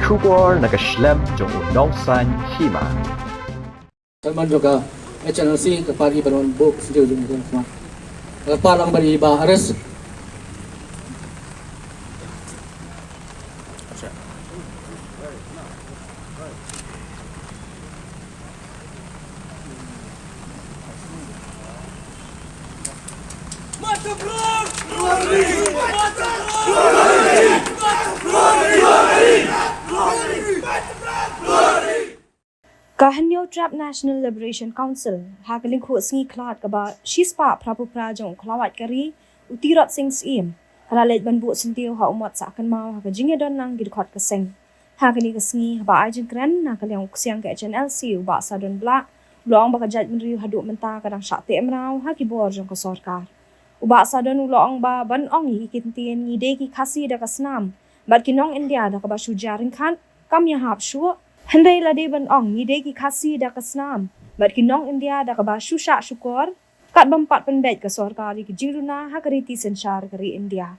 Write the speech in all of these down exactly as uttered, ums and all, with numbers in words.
Khubor na ka shlem jong u nongsan hima. Ka mon jong ka H N L C ka par i ban wan buh syntiew jong ka. Ka par lang ban i ba arrest. Ka Hynñiewtrep National Liberation Council ha ka lyngkhuh sngi Khlad kaba shispah phra phew phra jong u khlawait ka ri u Tirot Sing Syiem ka la leit ban buh syntiew ha u mot sah kynmaw ha ka jingïadon lang ki dkhot ka seng. Ha kane ka sngi haba ai jingkren na ka liang u ksiang ka H N L C u Bah Sadon Blah u la ong ba ka jaitbynriew haduh mynta ka dang shah teh mraw ha ki bor jong ka sorkar. U Bah Sadon u la ong ba ban ong ïa ki ktien ngi dei ki Khasi da ka snam bad ki nong India da kaba shu jia ryngkhat kam ïahap shuh. Hynrei lada ban ong ngi dei ki Khasi da ka snam bad ki nong India da kaba shu shah shukor, kat bym pat pynbeit ka sorkar ïa ki jingduna ha ka riti synshar ka ri India.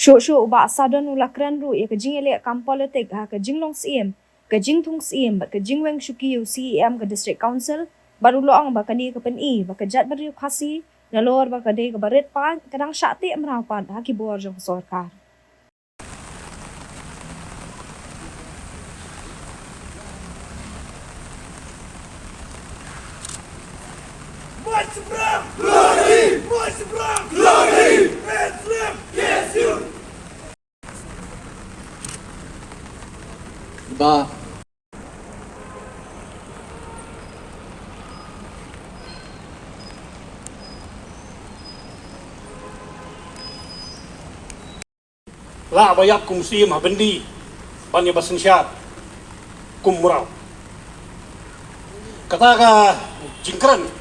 Shuh shuh u Bah Sadon u la kren ruh ïa ka jingïaleh kam politik ha ka jinglong syiem, ka jingthung syiem bad ka jingweng shuki u C E M ka District Council, bad u la ong ba kane ka pyni ba ka jaitbynriew Khasi nalor ba ka dei kaba rit paid ka dang shah teh mraw pat ha ki bor jong ka sorkar. Mike Sabram! Glory! Mike Sabram! Glory! Mike Sabram! Yes, you! Ba. Lah ba ïap kum u syiem ha byndi ban ïa ba synshar kum u mraw. Kata ka jingkren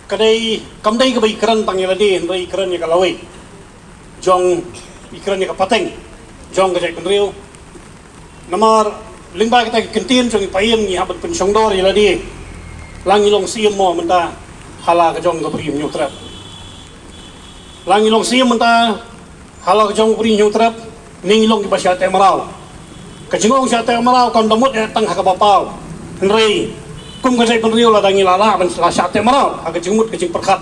ka dei, kam dei kaba i kren tang ïa lade, hynrei i kren ïa ka lawei jong, i kren ïa ka pateng jong ka jaitbynriew. Namar lyngba kita ki kyntien jong i paiem ngi hap ban pynshongdor ïa lade. La ngi long syiem mo mynta ha la ka jong ka Bri Hynñiewtrep. La ngi long syiem mynta ha la ka jong ka Bri Hynñiewtrep, ne ngi long kiba shah teh mraw. Ka jingong shah teh mraw kam da mut eh tang ha kaba paw. Hynrei kum ka jaitbynriew lada ngi la lah ban la shah teh mraw ha ka jingmut ka jingpyrkhat,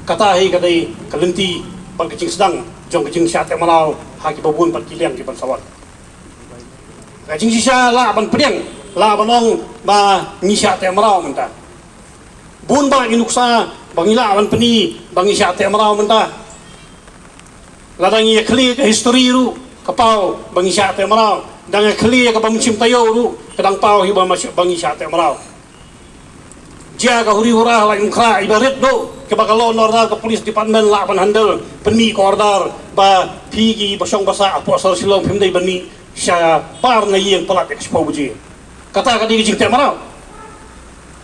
kata hi ka dei ka lynti bad ka jingsdang jong ka jingshah teh mraw ha kiba bun bad ki liang ki ban sa wan. Ka jingshisha lah ban pdiang, lah ban ong ba ngi shah teh mraw mynta. Bun bah ki nuksa ba ngi lah ban pyni ba ngi shah teh mraw mynta. Lada ngi ïa khlieh ka history ruh ka paw ba ngi shah teh mraw. Da ngi khlieh ka bym shim taïew ruh ka dang paw hi ba ma-, ba ngi shah teh mraw. Jia ka huri hura ha Laitumkhrah iba rit duh kaba ka law and order ka police department lah ban handle, pynmih ka order ba phi kiba shong ba sah hapoh sor Shillong phim dei ban mih sha par na ïing palat ïa ka shiphew baje. Kata ka dei ka jingteh mraw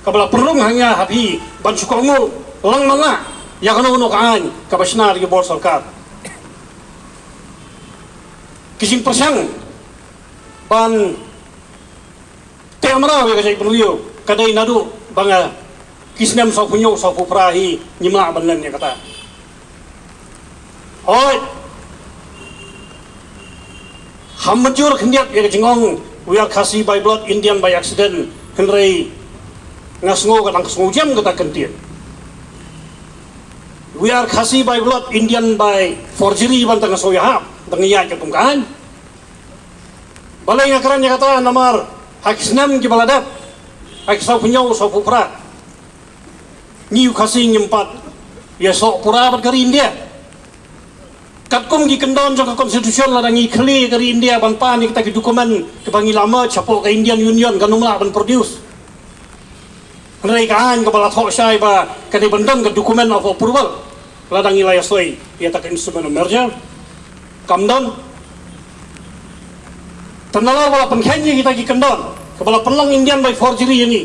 kaba la pynrung hangne ha phi ban shu kohnguh lang man la ïa kano kano ka aiñ kaba shna da ki bor sorkar. Ki jingpyrshang ban teh mraw ïa ka jaitbynriew ka dei naduh ba nga ki snem sawphew hynñiew sawphew phra hi ngim lah ban len ïa kata. Hooid. Ham mynjur khyndiat ïa ka jingong we are Khasi by blood, Indian by accident. Hynrei nga sngew ka dang sngewjem kata ka kyntien. We are Khasi by blood, Indian by forgery ban tang nga sngew ïahap, tang nga ïaid ka kum ka aiñ. Balei nga kren ïa kata namar ha ki snem kiba la dep, ha ki sawphew hynñiew sawphew phra, ngi u Khasi ngim pat ïasoh pura bad ka ri India. Katkum ki kyndon jong ka constitution lada ngi khlieh ka ri India ban pan ïa kita ki document kiba ngi la merge hapoh ka Indian Union kan ym lah ban produce. Hynrei ka aiñ kaba la thoh shai ba ka dei ban don ka document of approval lada ngi la ïasoi ïa kata ka instrument of merger kam don. Te nalor ba la pynkheiñ ïa kita ki kyndon kaba la pynlong Indian by forgery ïa ngi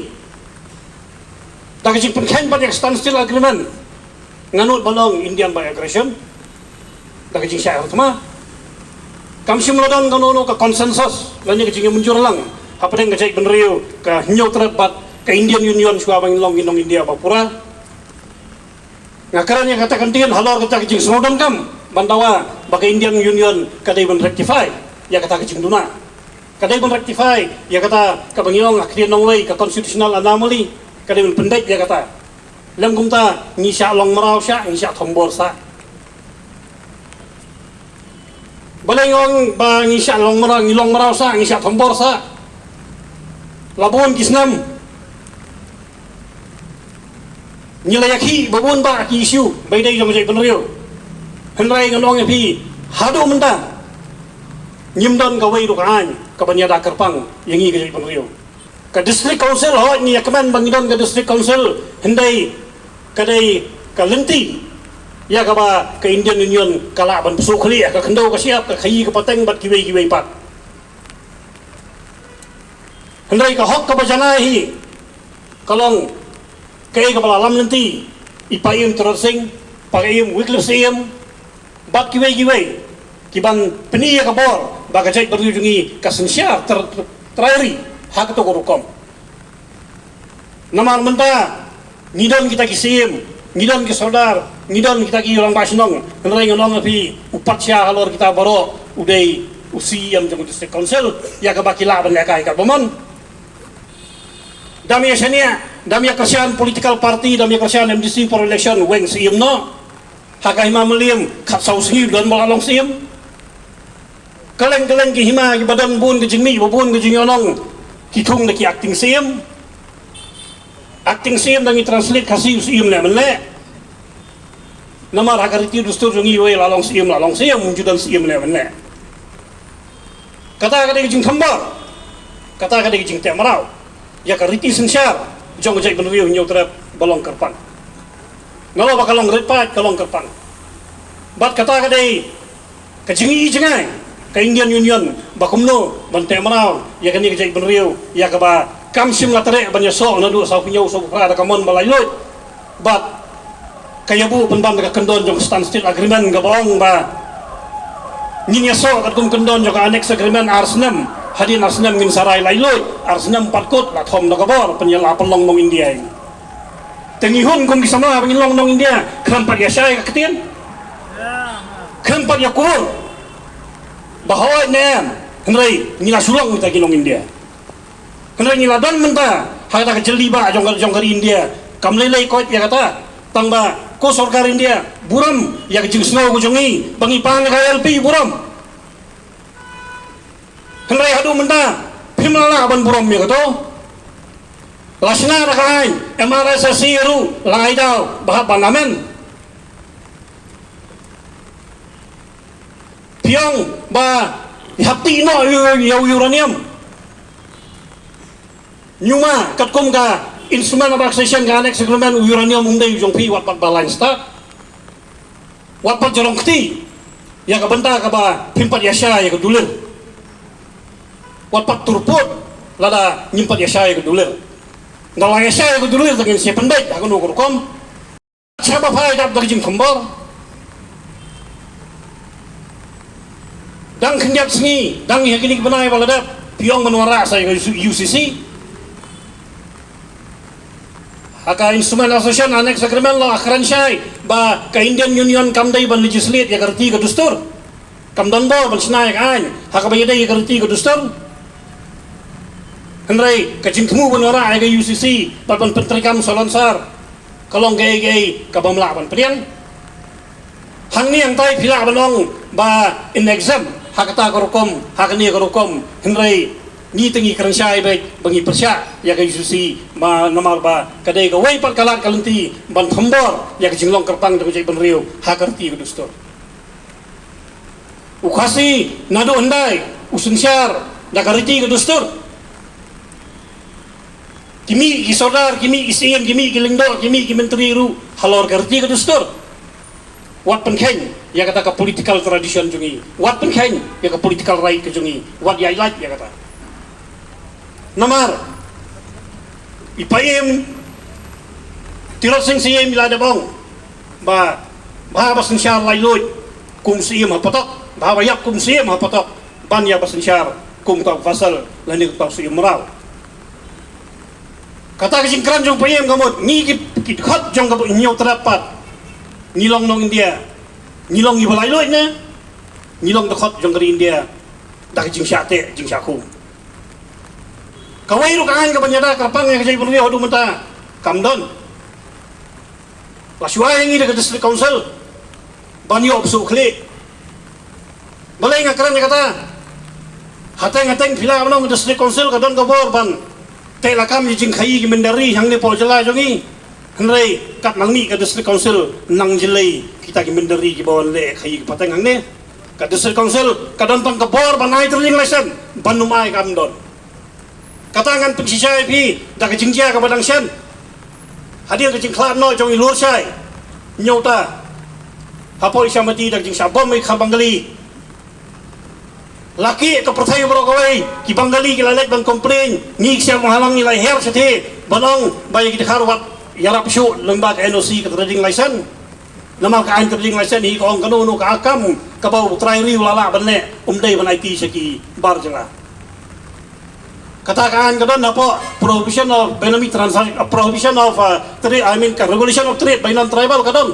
da ka jingpynkheiñ bad ïa ka standstill agreement. Nga nud ban ong Indian by aggression da ka jingshah hathma. Kam shym la don kano kano ka consensus lane ka jingmynjur lang hapdeng ka jaitbynriew ka Hynñiewtrep bad ka Indian Union shuwa ba ngin long ki nong India ba pura. Nga kren ïa kata ka kyntien halor kata ka jingsngewdonkam ban dawa ba ka Indian Union ka dei ban rectify ïa kata ka jingduna. Ka dei ban rectify ïa kata kaba ngi ong ha ka ktien nongwei ka constitutional anomaly. Ka dei ban pyndep ïa kata. Lem kumta ngi shah long mraw shah, ngi shah thombor shah. Balei ngi ong ba ngi shah long mraw, ngi long mraw shah, ngi shah thombor shah? La bun ki snem ngi la ïakhih ba bun bah ki issue ba ïadei jong ka jaitbynriew. Hynrei ngan ong ïa phi, haduh mynta ngim don kawei ruh ka aiñ kaban ïada kyrpang ïa ngi ka jaitbynriew. Ka District Council, hooid ngi ïa kmen ba ngi don ka District Council, hynrei ka dei ka lynti ïa kaba ka Indian Union ka lah ban pynsuh khlieh ha ka khyndew ka shyiap, ka khaïi ka pateng bad kiwei kiwei pat. Hynrei ka hok kaba janai hi ka long kaei kaba la lam lynti i Paiem Tirot Sing, Paiem Wycliffe Syiem bad kiwei kiwei kiban pyni ïa ka bor ba ka jaitbynriew jong ngi ka synshar ter-, trai ri ha kato ka rukom. Namar mynta ngi don kita ki syiem, ngi don ki sordar, ngi don kita ki rangbah shnong, hynrei ngan ong ïa phi, u patsha halor kita baroh u dei u Syiem jong u District Council, ïa kaba ki lah ban lehkai katba mon. Dam ïa shaniah, dam ïa kyrshan political party, dam ïa kyrshan M D C for election, weng Syiem noh. Ha ka hima Mylliem khatsaw sngi don ba la long Syiem. Kylleng kylleng ki hima kiba don bun ka jingmih, ba bun ka jingïohnong, ki thung da ki acting Syiem. Acting Syiem da ngi translate Khasi, u Syiem leh mynleh. Namar ha ka riti dustur jong ngi, wei la long Syiem, la long Syiem, ju don Syiem leh mynleh. Kata ka dei ka jingthombor. Kata ka dei ka jingteh mraw ïa ka riti synshar jong ka jaitbynriew Hynñiewtrep ba long kyrpang. Nga ong ba ka long rit paid, ka long kyrpang. Bad kata ka dei ka jingi jingai ka Indian Union ba kumno ban teh mraw ïa kane ka jaitbynriew, ïa kaba kam shym la treh ban ïasoh naduh saw phew hynñiew saw phew phra da ka mon ba laitluid. Bad ka ïabuh pynban da ka kyndon jong ka Standstill Agreement kaba ong ba ngin ïasoh katkum kyndon jong ka Annex Agreement ar snem, hadien ar snem ngin sa rai laitluid, ar snem pat kut la thom da ka bor pynïalah pynlong nong India. Te ngi hun kum ki samla ba ngin long nong India, khlem pat ïa shai ka ktien, khlem pat ïa kur ba hooid ne em, hynrei ngi la shu long kita ki nong India. Hynrei ngi la don mynta ha kata ka jylli ba jong ka, jong ka ri India. Kam lei lei koit ïa kata, tang ba ko sorkar India burom ïa ka jingsngew ka jong ngi ba ngi pan ka I L P, burom. Hynrei haduh mynta phim la lah ban burom ïa kato. La shna da ka aiñ, M R S S C ruh la ai daw ba hap ban amend. Phi ong ba hap tih noh ïa u uranium. Ngi ma katkum ka Instrument of Accession, ka Annex Agreement, u uranium um dei u jong phi, wat pat ba lain stad, wat pat jrong kti ïa ka bynta kaba phim pat ïa shai ïa ka dulir. Wat pat turput lada ngim pat ïa shai ïa ka dulir. Nga la ïa shai ïa ka dulir, te ngin sa pyndait ha kano ka rukom. Shaba phai dap da ka jingthombor. Dang khyndiat sngi, dang ïa kine ki bnai ba la dep, phi ong ban wanrah sa ïa ka U C C. Ha ka Instrument Association Annex Agreement la kren shai ba ka Indian Union kam dei ban legislate ïa ka riti ka dustur. Kam don bor ban shna ïa ka aiñ ha kaba ïadei ïa ka riti ka dustur. Hynrei ka jingthmu ban wanrah ïa ka U C C bad ban pyntreikam salonsar ka long kaei kaei kabym lah ban pdiang. Hangne hangtai phi lah ban ong ba in exempt ha kata ka rukom, ha kane ka rukom, hynrei ngi te ngi kren shai beit ba ngi pyrshah ïa ka U C C, namar ba ka dei kawei pat ka lad ka lynti ban thombor ïa ka jinglong kyrpang jong ka jaitbynriew ha ka riti ka dustur. U Khasi naduh hyndai u synshar da ka riti ka dustur. Ki mih ki sordar, ki mih ki syiem, ki mih ki lyngdoh, ki mih ki myntri ruh halor ka riti ka dustur. Wat pynkheiñ ïa kata ka political tradition jong ngi. Wat pynkheiñ ïa ka political right ka jong ngi. Wat ïa lait ïa kata. Namar i Paiem Tirot Sing Syiem i la dep ong ba, ba haba synshar laitluid kum syiem ha patok, ba haba ïap kum syiem ha patok, ban ïa ba synshar kum uta u Fasal lane uta u Syiem Mraw. Kata ka jingkren jong Paiem ka mut ngi ki, ki dkhot jong ka Hynñiewtrep pat, ngi long nong India, ngi long ngi ba laitluid ne ngi long dkhot jong ka ri India da ka jingshah teh jingshah khum. Kawei ruh ka aiñ kaban ïada kyrpang ïa ka jaitbynriew haduh mynta kam don. La shu ai ïa ngi da ka District Council ban ïoh bsu khlieh. Balei nga kren ïa kata? Hateng hateng phi lah ban ong ka District Council ka don ka bor ban teh lakam ïa jingkhaïi ki mynder ri hangne hapoh jylla jong ngi. Hynrei kat nang mih ka District Council nang jyllei kita ki mynder ri kiba wan leh khaïi ki pateng hangne. Ka District Council ka don tang ka bor ban ai trading license, ban ym ai kam don. Kata ngan pynshisha ïa phi da ka jingjia kaba dang shen. Hadien ka jingkhlad noh jong i Lurshai, Nyota, hapoh Ishamati da ka jingshah bom ïa ka Bangali. La ki ka pyrthei baroh kawei, ki Bangali ki la leit ban complain, ngi ki seng Mawhalang ngi la hiar shathie ban ong ba ïa ki Dkhar wat ïarap shuh lyngba ka N O C, ka trading license. Namar ka aiñ trading license hi ka ong kano kano ka kam kaba u trai ri u la lah ban leh, um dei ban aiti sha ki bar jylla. Kata ka aiñ ka don hapoh prohibition of benami transaction, uh, prohibition of, uh, trade, I mean ka regulation of trade by non-tribal ka don.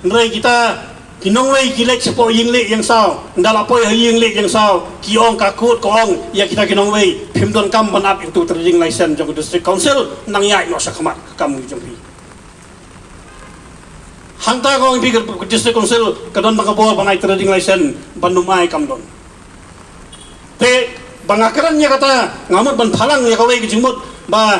Hynrei kita ki nongwei ki leit shapoh ïing lieh ïing saw, ynda la poi ha ïing lieh ïing saw ki ong, ka court ka ong ïa kita ki nongwei, phim donkam ban ap ïa uto u trading license jong ka District Council, nang ïaid noh shakhmat ka kam jong phi. Hangta ka ong ïa phi ka District Council ka don tang ka bor ban ai trading license, ban ym ai kam don. Te ba nga kren ïa kata nga mut ban phalang ïa kawei ka jingmut ba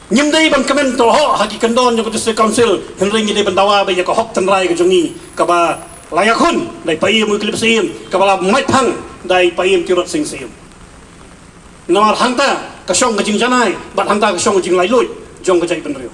ngim dei ban kmen tohok ha ki kyndon jong ka District Council, hynrei ngi dei ban dawa ba ïa ka hok tynrai ka jong ngi kaba la ïakhun da i Paiem Wycliffe Syiem, kaba la mait phang da i Paiem Tirot Sing Syiem. Namar hangta ka shong ka jingjanai bad hangta ka shong ka jinglaitluid jong ka jaitbynriew.